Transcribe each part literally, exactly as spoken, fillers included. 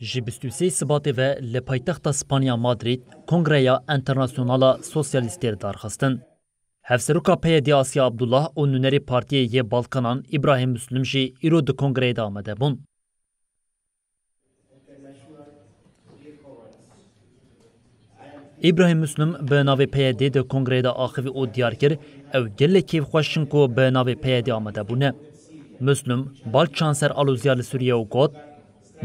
Ji bîst û sê Sibatê ve li paytexta Spanya Madrîd Kongreya Enternasyonala Sosyalîstê li dar xistin. Hevseroka P Y D Asya Abdullah û nûnerê Partiyê yê Balkanan Îbrahîm Muslim jî îro di kongreyê de amade bûn. Îbrahîm Muslim bi navê P Y D di kongreyê de axivî û diyar kir, ew gelek kêfxweş in ku bi navê P Y D amade bûne. Muslim bal çand ser aloziya li Sûriyê û got,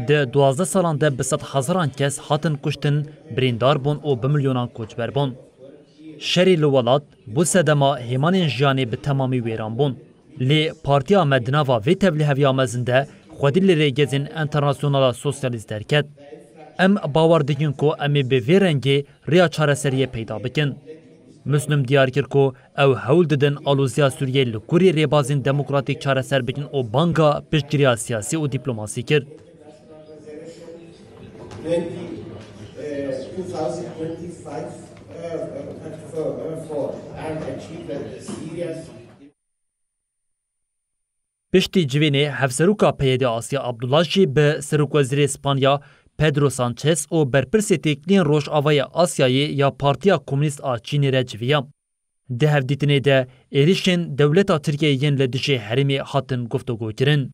di duwazdeh salan de bi sed hezaran kes hatin kuştin, birîndar bûn û bi milyonan koçber bûn. Şerî li welat bû sedema hêmanên jiyanê bi temamî wêran bûn. Lê partiya me di nava vê tevlîheviya mezin de xwedî li rêgezên Enternasyonala Sosyalîst derket. Em bawer dikin ku em ê bi vê rengê rêya çareseriyê peyda bikin. Muslim diyar kir ku ew hewl didin aloziya Sûriyê li gorî rêbazên demokratîk çareser bikin û banga piştgiriya siyasî û dîplomasî kir. Piştî civînê hevseroka P Y D Asya Abdullah jî bi serokwezîrê Spanya Pedro Sanchez û berpirsê têkiliyên Rojavayê Asyayê ya Partiya Komûnîst a Çînê re civiya. Di hevdîtinê de êrişên dewleta Tirkiyeyê yên li dijî herêmê hatin guftûgokirin.